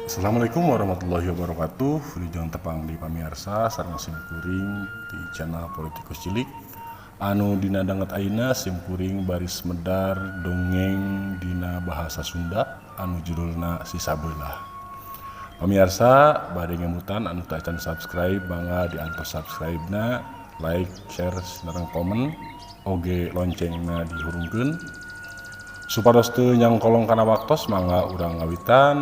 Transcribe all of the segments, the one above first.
Assalamualaikum warahmatullahi wabarakatuh. Wilujeng tepang di pamirsa sareng sim kuring di channel Politikus Cilik. Anu dina danget ayeuna sim kuring baris medar dongeng dina bahasa Sunda anu judulna Si Sabelah. Pamirsa bade ngemutan anu teu acan subscribe, mangga diantos subscribe na, like, share, sareng komen, oge loncengna dihurungkeun supados teu nyangkolong kana waktos. Mangga urang ngawitan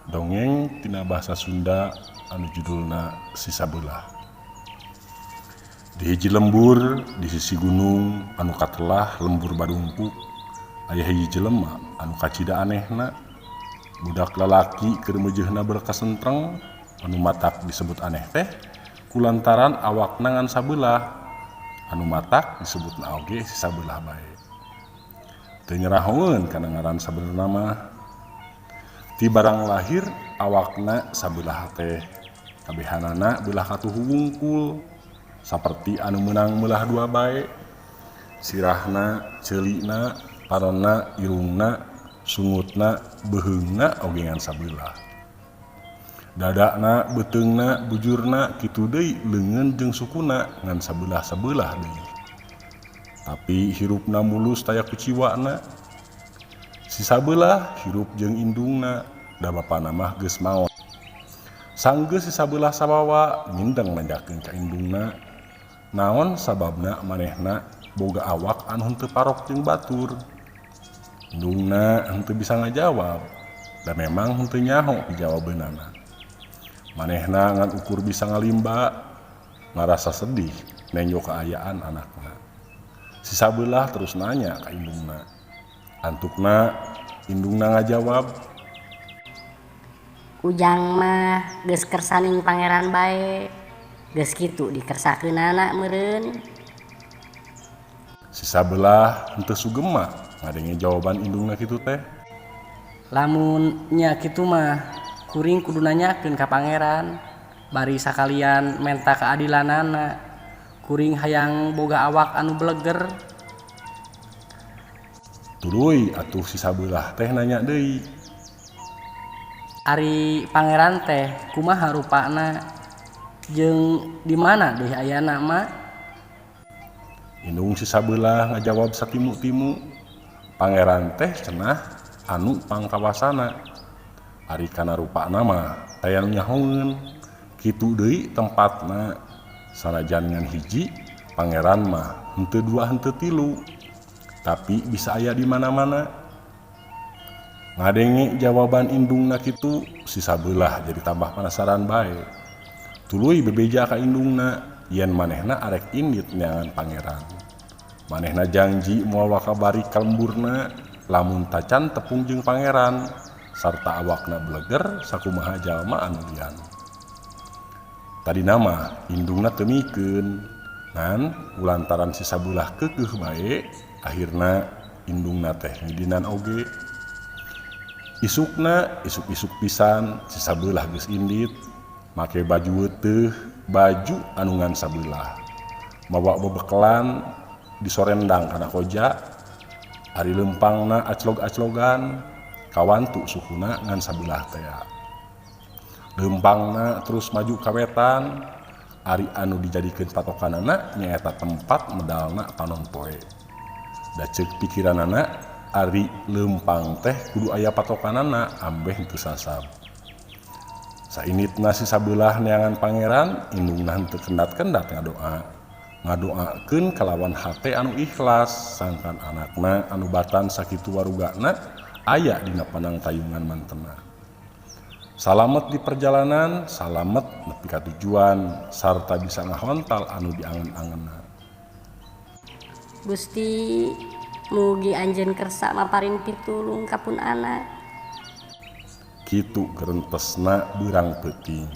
dongeng tina bahasa Sunda anu judulna Si Sabelah. Di hiji lembur di sisi gunung anu katelah Lembur Badungkuk aya hiji jelema anu kacida anehna. Budak lalaki keur meujeuhna berkasentreng anu matak disebut aneh teh kulantaran awakna ngan sabelah, anu matak disebutna oge si sabelah bae. Teu nyerahoeun kana ngaran sabenerna mah. Ti barang lahir awakna sabelah teh kabehanana belah katuhu wungkul, saperti anu meunang meulah dua bae. Sirahna, ceulina, paronna, irungna, sungutna, beuheungna oge ngan sabelah. Dadana, beuteungna, bujurna, kitu deui leungeun jeung sukuna ngan sabelah-sabelah deui. Tapi hirupna mulus, taya kuciwana. Si sabelah hirup jeung indungna, da bapana mah geus maot. Sanggeus si sabelah sawawa mindeng nanjakeun ka indungna naon sababna manehna boga awak anu henteu parok jeung batur. Indungna henteu bisa ngajawab, da memang henteu nyaho pijawabeunana. Manehna ngan ukur bisa ngalimba, ngarasa sedih nenjo kaayaan anakna. Si sabelah terus nanya ka indungna. Antukna indungna ngajawab. Ujang mah geus kersaning pangeran bae, geus kitu dikersakeunana meureun. Si sabelah henteu sugema ngadenge jawaban indungna kitu teh. Lamun nya kitu mah kuring kudu nanyakeun ka pangeran bari sakalian menta keadilanana. Kuring hayang boga awak anu beleger. Tuluy atuh si sabelah teh nanya deui. Ari pangeran teh kumaha rupana jeung di mana deui ayana, Mak? Indung si sabelah ngajawab satimu-timu. Pangeran teh cenah anu pangkawasana. Ari kana rupana mah taya nu nyahoeun, kitu deui tempatna. Sanajan ngan hiji, pangeran mah henteu dua henteu tilu, tapi bisa aya di mana-mana. Ngadenge jawaban indungna kitu, si sabelah jadi tambah penasaran bae. Tuluy bebeja ka indungna yen manehna arek indit neangan pangeran. Manehna janji moal waka balik ka lemburna lamun tacan tepung jeung pangeran sarta awakna beleger sakumaha jalma anu lian. Tadina mah indungna teu mikeun, ngan kulantaran si sabelah keukeuh bae, akhirna indungna teh ngidinan oge. Isukna isuk-isuk pisan si sabelah geus indit make baju weuteuh, baju anu ngan sabelah, mawa bebekelan disorendang kana koja. Ari leumpangna aclog-aclogan, kawantu sukuna ngan sabelah tea. Leumpangna terus maju ka wetan. Ari anu dijadikeun patokanana nyaeta tempat medalna panon poe, da ceuk pikiranana ari leumpang teh kudu aya patokanana ambeh henteu sasab. Sainditna si sabelah neangan pangeran, indungna henteu kendat-kendat ngadoa, ngadoakeun kalawan hate anu ikhlas sangkan anakna anu batan sakitu warugana aya dina panangtayungan mantena, salamet di perjalanan, salamet nepi ka tujuan, sarta bisa ngahontal anu diangen-angenna. Gusti, mugi anjeun kersa maparin pitulung ka pun anak. Kitu gerentesna beurang peuting,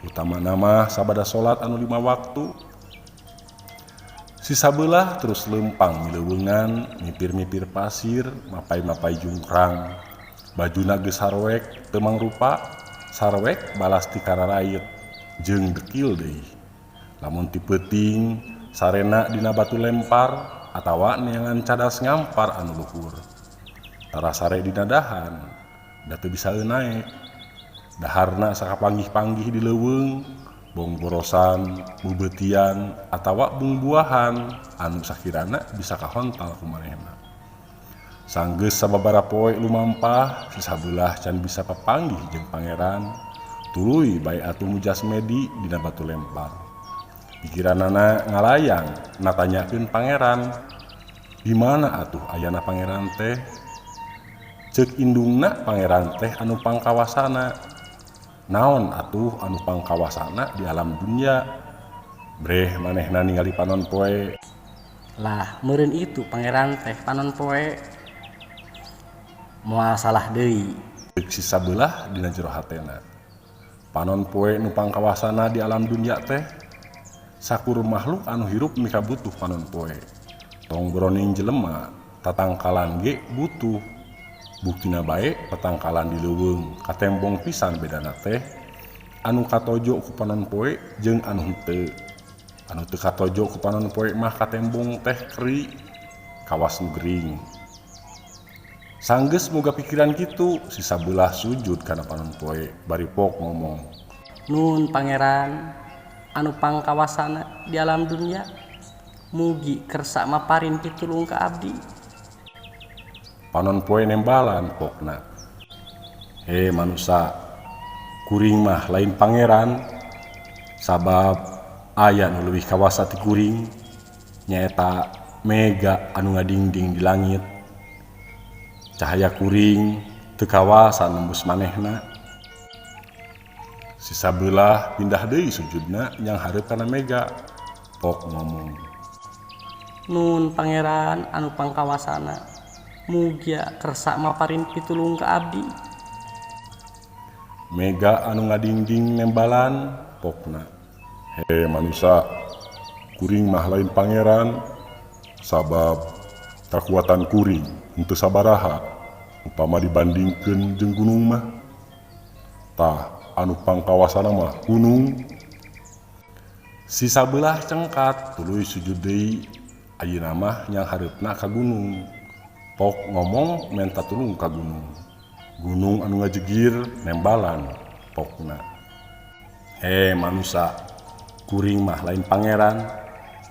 utamana mah sabada salat anu 5 waktu. Si sabelah terus leumpang mileuweungan, mipir-mipir pasir, mapay-mapay jungkrang. Bajuna geus sarowek teu mangrupa, sarowek balas ti kararait jeung dekil deui. Lamun ti peuting sarena dina batu lempar atawa neangan cadas ngampar anu luhur. Tara sare dina dahan, da teu bisa naek. Daharna sakapanggih-panggih di leuweung, bongborosan, bubeutian atawa bungbuahan anu sakirana bisa kahontal ku manehna. Sanggeus sababaraha poe lumampah, si sabelah can bisa papanggih jeung pangeran, tuluy bae atuh mujasmedi dina batu lempar. Pikiranana ngalayang natanyakeun pangeran, di mana atuh ayana pangeran teh? Ceuk indungna pangeran teh anu pangkawasana. Naon atuh anu pangkawasana di alam dunya? Breh manehna ningali panon poe. Lah meureun itu pangeran teh panon poe. Moal salah deui. Ceuk si sabelah dina jero hatena. Panon poe nu pangkawasana di alam dunya teh sakur makhluk anu hirup mikabutuh panon poe. Tong boroning jelema, tatangkalan ge butuh. Buktina bae tatangkalan di leuweung katembong pisan bedana teh anu katojo ku panon poe jeung anu henteu. Anu teu katojo ku panon poe mah katembong teh keri kawas nu gering. Sanggeus boga pikiran kitu, si sabelah sujud kana panon poe bari pok ngomong. Nun pangeran anu pangkawasana di alam dunya, mugi kersa maparin pitulung ka abdi. Panon poe nembalan pokna. He manusa, kuring mah lain pangeran, sabab aya nu leuwih kawasa ti kuring, nyaeta mega anu ngadingding di langit. Cahaya kuring teu kawasa nembus manehna. Si sabelah pindah deui sujudna nyanghareup kana mega. Pok ngomong. Nun pangeran anu pangkawasana, mugia kersa maparin pitulung ka abdi. Mega anu ngadingding nembalan pokna. He manusa, kuring mah lain pangeran, sabab kakuatan kuring henteu sabaraha upama dibandingkeun jeung gunung mah. Tah anu pangkawasana mah gunung. Si sabelah cengkat tuluy sujud deui, ayeuna mah nyanghareupna ka gunung. Pok ngomong menta tulung ka gunung. Gunung anu ngajegir nembalan pokna. He manusa, kuring mah lain pangeran,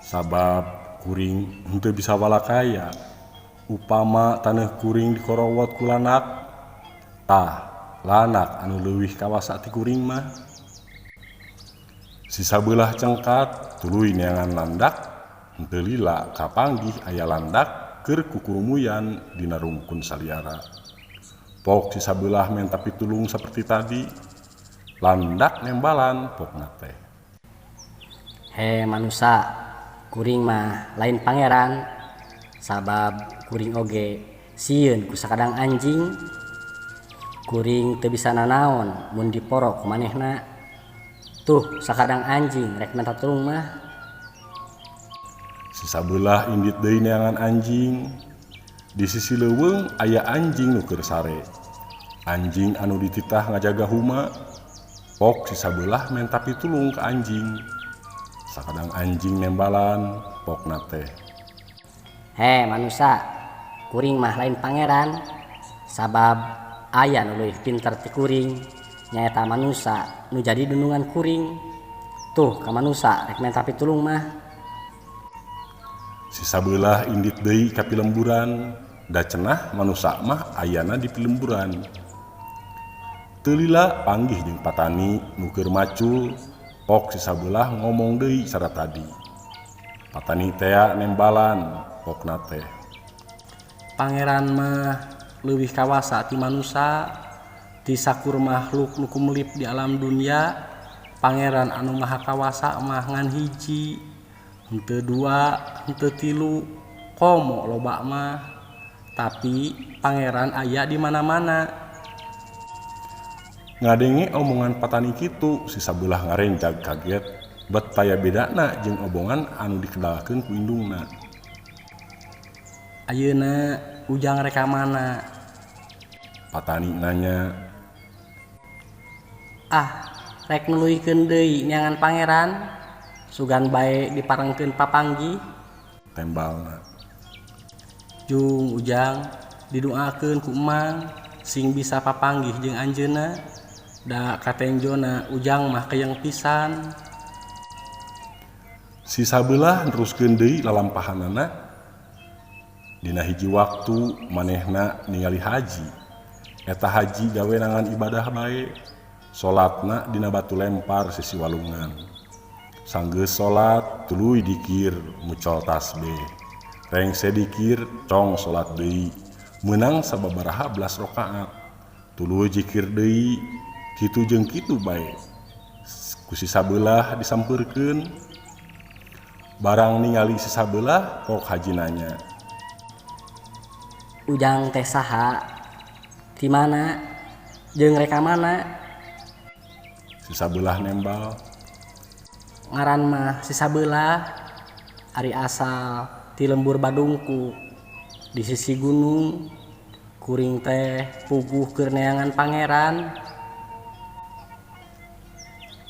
sabab kuring henteu bisa walakaya. Upama taneuh kuring dikorowot ku lanak, tah lanak anu leuwih kawasa ti kuring mah. Si sabelah cengkat tuluy neangan landak, henteu lila kapanggih aya landak keur kukurumuyan dina rungkun saliara. Pok si sabelah menta pitulung saperti tadi, landak nembalan pokna teh. He manusa, kuring mah lain pangeran, sabab kuring oge sieun ku sakadang anjing. Kuring teu bisa nanaon mun diporo ku manehna. Tuh sakadang anjing rek menta tulung mah. Si sabelah indit deui neangan anjing. Di sisi leuweung aya anjing nu keur sare. Anjing anu dititah ngajaga huma. Pok si sabelah menta pitulung ka anjing. Sakadang anjing nembalan pokna teh. He manusa, kuring mah lain pangeran, sabab aya nu leuwih pinter ti kuring, nyaeta manusa nu jadi dunungan kuring. Tuh ka manusa rek menta pitulung mah. Si sabelah indit deui ka pilemburan, da cenah manusa mah ayana di pilemburan. Teu lila panggih jeung patani nu keur macul, pok si sabelah ngomong deui cara tadi. Patani tea nembalan pokna teh. Pangeran mah leuwih kawasa ti manusa, ti sakur makhluk nu kumelip di alam dunya, pangeran anu maha kawasa mah ngan hiji, henteu dua, henteu tilu, komo loba mah. Tapi pangeran aya di mana-mana. Ngadenge omongan patani kitu, si sabelah ngarenjag kaget, bet taya bedana jeung obongan anu dikedalkeun ku indungna. Ayeuna ujang rek ka mana? Patani nanya. Ah, rek nuluykeun deui neangan pangeran, sugan bae diparengkeun papanggih. Tembalna. Jung ujang didoakeun ku emang sing bisa papanggih jeung anjeunna. Da katenjona Ujang mah keyeng pisan. Si sabelah neruskeun deui lalampahanana. Dina hiji waktu manehna ningali haji. Eta haji gawe ngan ibadah bae. Salatna dina batu lempar sisi walungan. Sanggeus salat tuluy dikir mucal tasbih. Rengse dikir cong salat deui. Meunang sababaraha belas rakaat. Tuluy jikir deui kitu jeung kitu bae. Ku si sabelah disampeurkeun. Barang ningali si sabelah kok haji nanya. Ujang teh saha? Ti mana? Jeung rek ka mana? Si sabelah nembal. Ngaran mah si sabelah, ari asal ti lembur Badungku di sisi gunung. Kuring teh puguh keur neangan pangeran.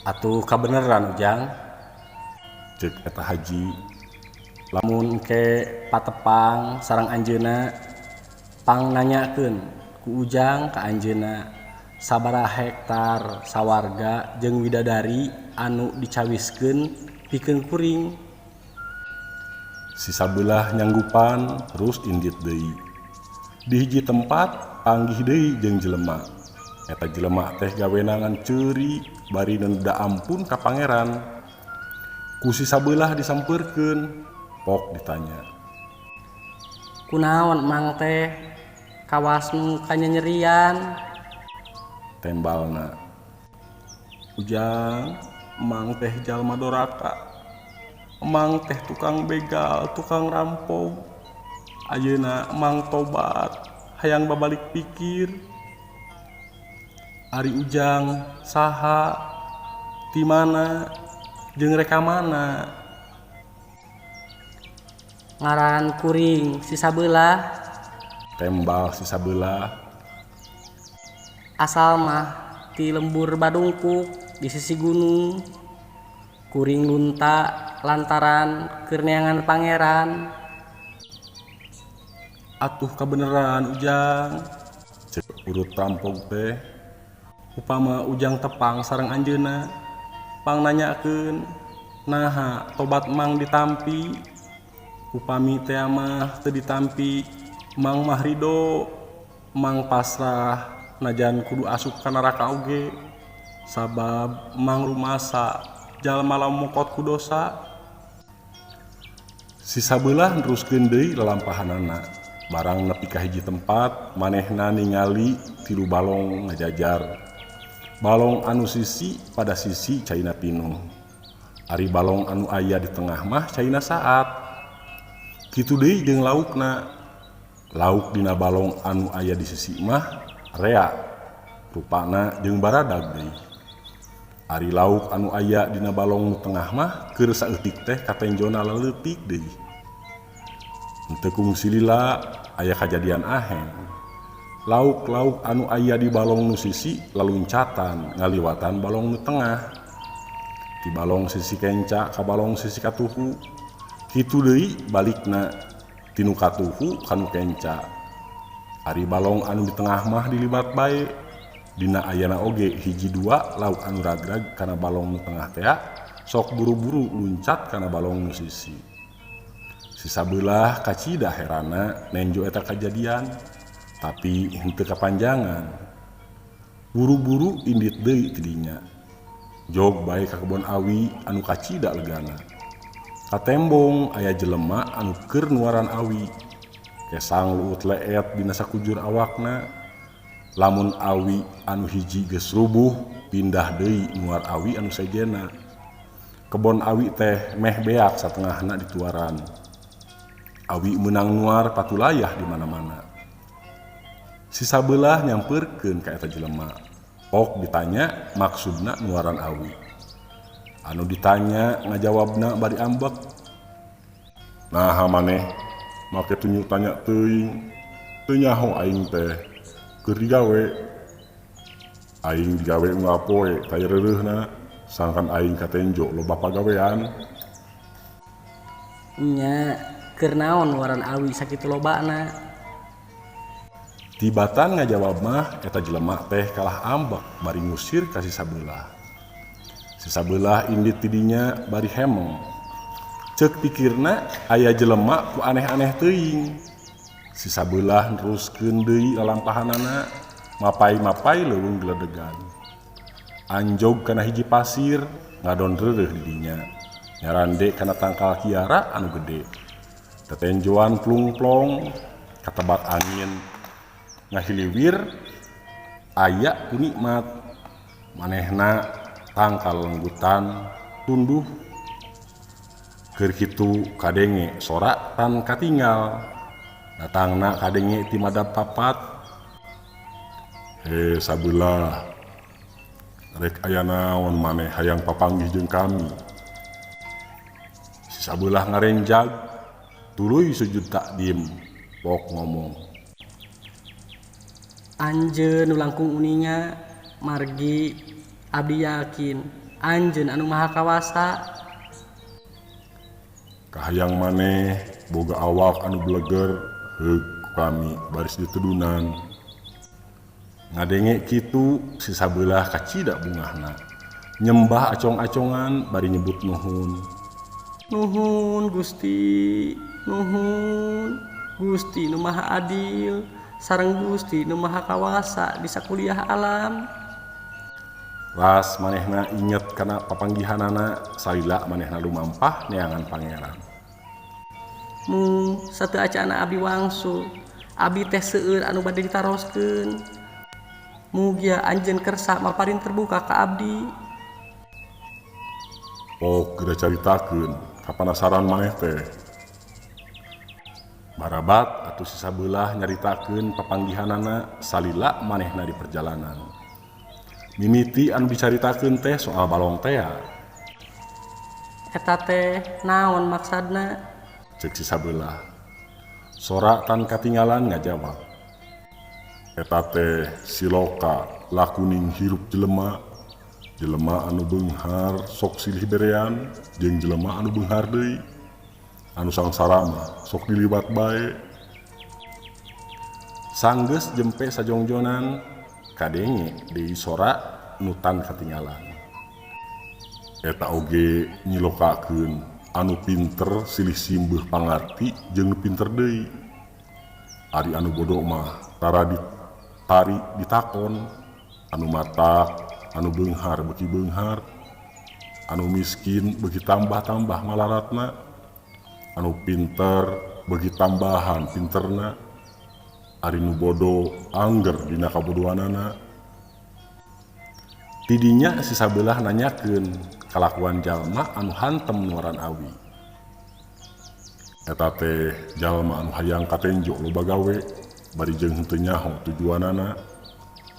Atuh kabeneran Ujang? Cek eta haji. Lamun engke patepang sareng anjeunna pang nanyakeun ku Ujang ka anjeunna sabaraha hektar sawarga jeung widadari anu dicawiskeun pikeun kuring. Si sabelah nyanggupan terus indit deui. Di hiji tempat panggih deui jeung jelema. Eta jelema teh gawena ngan ceuri bari nenda ampun ka pangeran. Ku si sabelah disampeurkeun, pok ditanya. Kunaon mang teh kawas nu kanyanyerian? Tembalna. Ujang, mang teh jalma doraka. Mang teh tukang begal, tukang rampok. Ayeuna mang tobat, hayang babalik pikir. Ari Ujang saha? Ti mana? Jeung rek ka mana? Ngaran kuring si sabelah. Tembal si sabelah. Asal mah ti lembur Badungkuk di sisi gunung. Kuring lunta lantaran keur neangan pangeran. Atuh kabeneran Ujang. Cek urut rampok teh. Upama Ujang tepang sareng anjeunna pang nanyakeun naha tobat mang ditampi. Upami teh mah teu ditampi mang mah rido, mang pasrah najan kudu asup ka neraka oge. Sabab mang rumasa jalma lamokot ku dosa. Si sabelah neruskeun deui lalampahanana. Barang nepi ka hiji tempat manehna ningali tilu balong ngajajar. Balong anu sisi pada sisi caina pinuh. Ari balong anu aya di tengah mah caina saat. Kitu deui jeung laukna. Lauk dina balong anu aya di sisi mah rea rupana jeung baradag deui. Ari lauk anu aya dina balong nu tengah mah keur saeutik teh katenjona leutik deui. Henteu kungsi lila aya kajadian aheng. Lauk-lauk anu aya di balong nu sisi laluncatan ngaliwatan balong nu tengah. Ti balong sisi kenca ka balong sisi katuhu. Kitu deui balikna ti nu katuhu ka nu kenca. Ari balong anu di tengah mah dilibat bae. Dina ayana oge hiji dua lauk anu ragrag kana balong nu tengah tea sok buru-buru luncat kana balong nu sisi. Si sabelah kacida herana nenjo eta kajadian tapi henteu kapanjangan. Buru-buru indit deui tidinya. Jog bae ka kebon awi anu kacida legana. Katembong aya jelema anu keur nuaran awi. Kesang luut leet dina sakujur awakna. Lamun awi anu hiji geus rubuh pindah deui nuar awi anu sejenna. Kebon awi teh meh beak satengahna dituaran. Awi meunang nuar patulayah di mana-mana. Si sabelah nyampeurkeun ka eta jelema. Pok ditanya maksudna nuaran awi. Anu ditanya ngajawabna bari ambek. Naha maneh make tunjuk tanya teuing. Teu nyaho aing teh keur digawe. Aing digawe unggal poe taya reureuhna sangkan aing katenjo loba pagawean. Nya keur naon nuaran awi sakitu lobana? Tibatan ngajawab mah eta jelema teh kalah ambek bari ngusir ka si sabelah. Si sabelah indit tidinya bari hemeng. Ceuk pikirna aya jelema ku aneh-aneh teuing. Si sabelah neruskeun deui lalampahanana mapay-mapay leuweung geledegan. Anjog kana hiji pasir ngadon reureuh di dinya. Nyarande kana tangkal kiara anu gede. Tetenjoan plung-plong katebat angin ngahiliwir aya ku nikmat manehna tangkal lenggutan tunduh keur kitu kadenge sora tan katingal datangna kadenge ti madab papat. He sabelah, rek aya naon maneh hayang papanggih jeung kami? Si sabelah ngarenjag tuluy sujud takdim pok ngomong. Anjeun nu langkung uninga margi abdi yakin anjeun anu maha kawasa. Kahayang maneh boga awak anu bleger heug ku kami baris ditedunan. Ngadenge kitu si sabelah kacida bungahna nyembah acong-acongan bari nyebut nuhun. Nuhun Gusti, nuhun Gusti nu maha adil sareng Gusti nu maha kawasa di sakuliah alam. Ras manehna inget kana papanggihanana salila manehna lumampah neangan pangeran. Mu sateu acana abdi wangsul, abdi teh seueur anu bade ditaroskeun. Mugia anjeun kersa maparin terbuka ka abdi. Pok geura caritakeun kapanasaran maneh teh. Barabat atuh si sabelah nyaritakeun papanggihanana salila manehna di perjalanan. Mimiti anu dicaritakeun teh soal balong tea. Eta teh naon maksadna? Ceuk si sabelah. Sora tan katinggalan ngajawab. Eta teh siloka lakuning hirup jelema. Jelema anu beunghar sok silih berean jeung jelema anu beunghar deui. Anu sangsara mah sok diliwat bae. Sanggeus jempe sajongjonan kadenge deui sora nu tan katinggalan. Eta oge nyilokakeun anu pinter silih simbeuh pangarti jeung nu pinter deui. Ari anu bodoh mah tara ditari ditakon, anu matak anu beunghar beuki beunghar, anu miskin beuki tambah-tambah malaratna, anu pinter beuki tambahan pinterna, ari nu bodoh angger dina kabodohanana. Tidinya si sabelah nanyakeun kalakuan jalma anu hantem nuaran awi. Eta teh jalma anu hayang katenjo loba gawe bari jeung henteu nyaho tujuanana.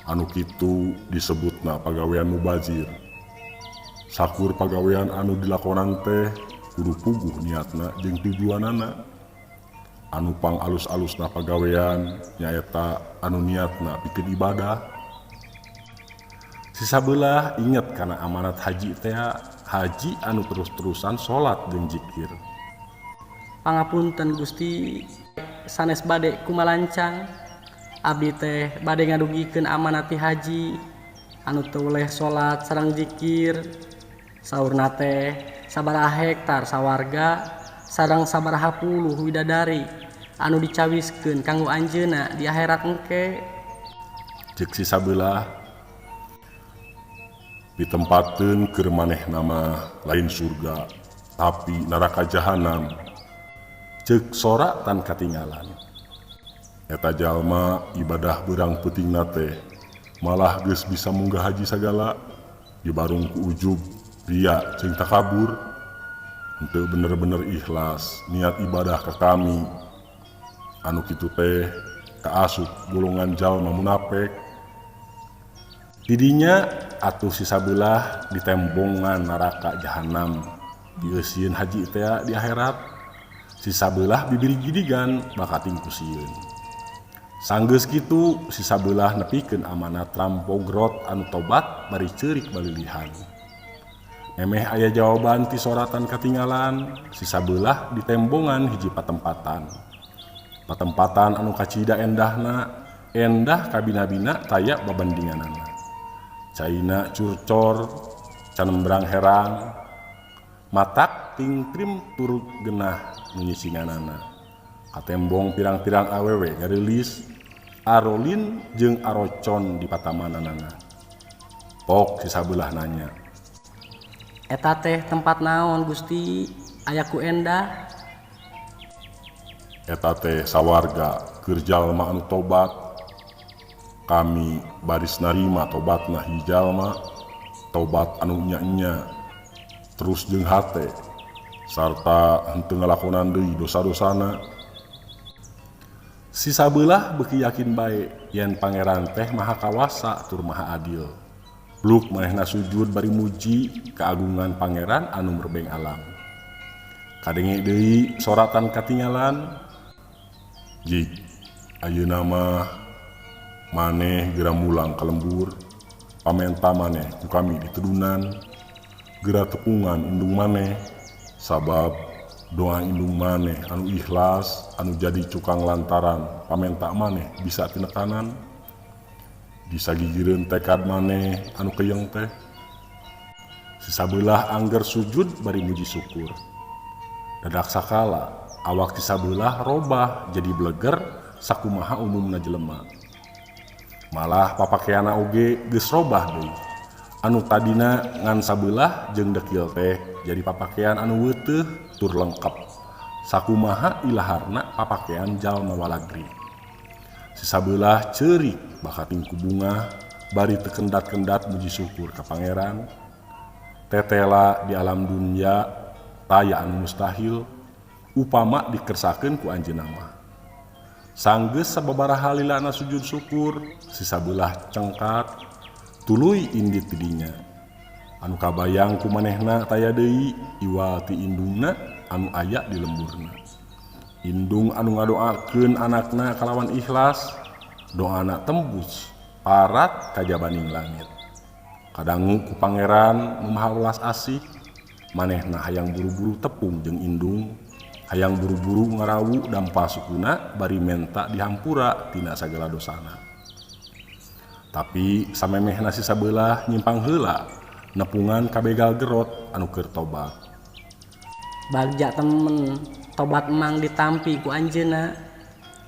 Anu kitu disebutna pagawean mubazir. Sakur pagawean anu dilakonan teh kudu puguh niatna jeung tujuanana. Anu pang alus-alusna pagawean nyaeta anu niatna pikeun ibadah. Si sabelah inget kana amanat haji teh, haji anu terus-terusan salat jeung zikir. Pangapunten Gusti, sanes bade kumalancang. Abdi teh bade ngadugikeun amanat ti haji anu teu weleh salat sareng zikir. Saurna teh sabaraha hektar sawarga sareng sabaraha puluh widadari anu dicawiskeun kanggo anjeunna di akhirat engke. Ceuk si sabelah ditempatkeun keur manehna mah lain surga tapi neraka jahanam. Ceuk sora tan katinggalan. Eta jalma ibadah beurang peutingna teh malah geus bisa munggah haji sagala dibarung ku ujub ria jeung takabur. Henteu bener-bener ikhlas niat ibadah ka kami. Anu kitu teh kaasup golongan jalma munafik. Tidinya atuh si sabelah ditembongan neraka jahanam dieusieun haji teh di akhirat. Si sabelah bibiri gidigan bakating ku sieun. Sanggeus kitu si sabelah nepikeun amanat rampogrot anu tobat bari ceurik balilihan. Memeh aya jawaban ti soratan katinggalan, si sabelah ditembongan hiji patempatan. Patempatan anu kacida endahna, Endah kabina-bina taya babandinganana. Caina curcor canembrang herang matak tingtrim tur genah nu nyicinganana. Katembong pirang-pirang awewe gareulis arolin jeung arocon di patamananana. Pok si sabelah nanya. Eta teh tempat naon Gusti aya ku endah? Eta teh sawarga keur jalma anu tobat. Kami baris narima tobatna hiji jalma, tobat anu nya-nya terus jeung hate sarta henteu ngalakonan deui dosa-dosana. Si sabelah beuki yakin bae yen pangeran teh maha kawasa tur maha adil. Bluk manehna sujud bari muji keagungan pangeran anu merbeng alam. Kadenge deui soratan katinggalan. Jig, ayeuna mah maneh geura mulang ka lembur, pamenta maneh ku kami ditedunan, geura tepungan indung maneh, sabab doa indung maneh anu ikhlas anu jadi cukang lantaran pamenta maneh bisa tinekanan. Disagigireun tekad maneh anu keyeng teh. Si sabelah angger sujud bari muji syukur. Dadak sakala awak si sabelah robah jadi bleger sakumaha umumna jelema. Malah papakeana oge geus robah deui. Anu tadina ngan sabelah jeung dekil teh jadi papakean anu weuteuh tur lengkap. Sakumaha ilaharna papakean jalma walagri. Si sabelah ceurik bakating ku bungah bari teu kendat-kendat muji syukur ka pangeran. Tetela di alam dunya taya anu mustahil upama dikersakeun ku anjeunna mah. Sanggeus sababaraha lilana sujud syukur, si sabelah cengkat tuluy indit ti dinya. Anu kabayang ku manehna taya deui iwal ti indungna anu aya di lemburna. Indung anu ngadoakeun anakna kalawan ikhlas, doana tembus parat kajabaning langit. Kadangu ku pangeran nu maha welas asih, manehna hayang buru-buru tepung jeung indung, hayang buru-buru ngarawu dampa sukuna bari menta dihampura tina sagala dosana. Tapi samemehna si sabelah nyimpang heula nepungan ka begal gerot anu keur tobat. Bagja temen tobat emang ditampi ku anjeunna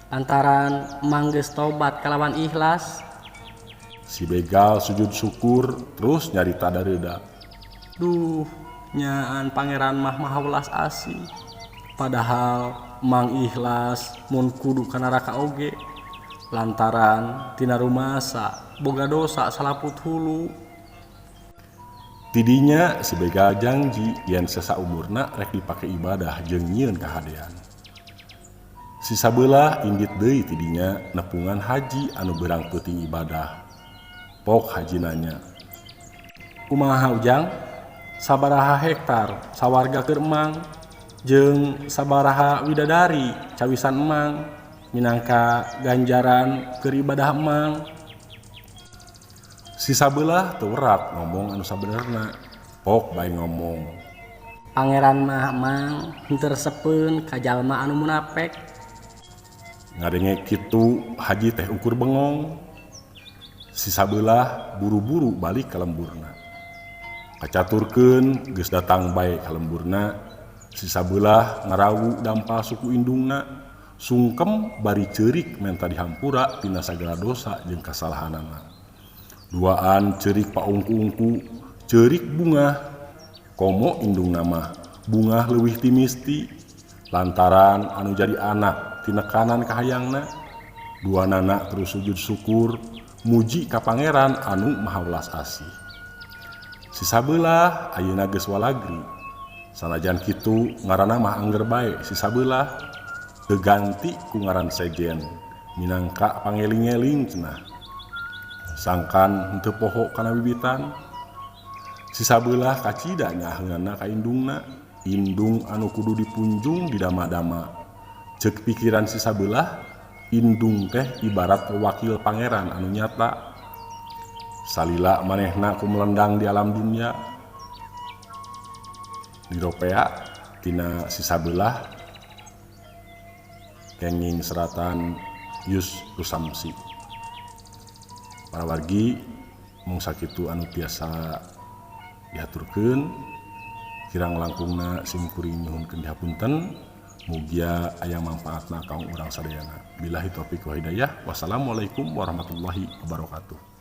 lantaran emang geus tobat kalawan ikhlas. Si begal sujud syukur terus nyarita dareuda. Duh, nyaan pangeran mah maha welas asih. Padahal mang ikhlas mun kudu ka neraka oge lantaran tina rumasa boga dosa salaput hulu. Tidinya si begal janji yen sesa umurna rek dipake ibadah jeung nyieun kahadean. Si sabelah indit deui tidinya nepungan haji anu beurang peuting ibadah. Pok haji nanya, kumaha ujang? Sabaraha hektar sawarga keur emang jeung sabaraha widadari cawisan emang minangka ganjaran keur ibadah emang. Si sabelah teu werat ngomong anu sabenerna. Pok bae ngomong, pangeran mah emang henteu resepeun ka jalma anu munafik. Ngadenge kitu haji teh ukur bengong. Si sabelah buru-buru balik ka lemburna. Kacaturkeun geus datang bae ka lemburna. Si sabelah ngarawu dampal suku indungna, sungkem bari ceurik menta dihampura tina sagala dosa jeung kasalahanana. Duaan ceurik paungku-ungku, ceurik bungah. Komo indungna mah bungah leuwih ti misti lantaran anu jadi anak tinekanan kahayangna. Duanana terus sujud syukur muji ka pangeran anu maha welas asih. Si sabelah ayeuna geus walagri. Sanajan kitu ngaranna mah angger bae si sabelah teu ganti ku ngaran sejen minangka pangeling-eling cenah. Sangkan henteu poho kana bibitan. Si sabelah kacida nyaheunana ka indungna, indung anu kudu dipunjung di dama-dama. Ceuk pikiran si sabelah, indung teh ibarat wakil pangeran anu nyata. Salila manehna ku melendang di alam dunia. Diropea tina si sabelah kenging seratan Yus Rusamsi. Para wargi, mung sakitu anu tiasa dihaturkeun, kirang langkungna sim kuring nyuhunkeun dihapunten. Mugia aya manfaatna kanggo urang sadayana. Billahi taufik wa hidayah, wassalamualaikum warahmatullahi wabarakatuh.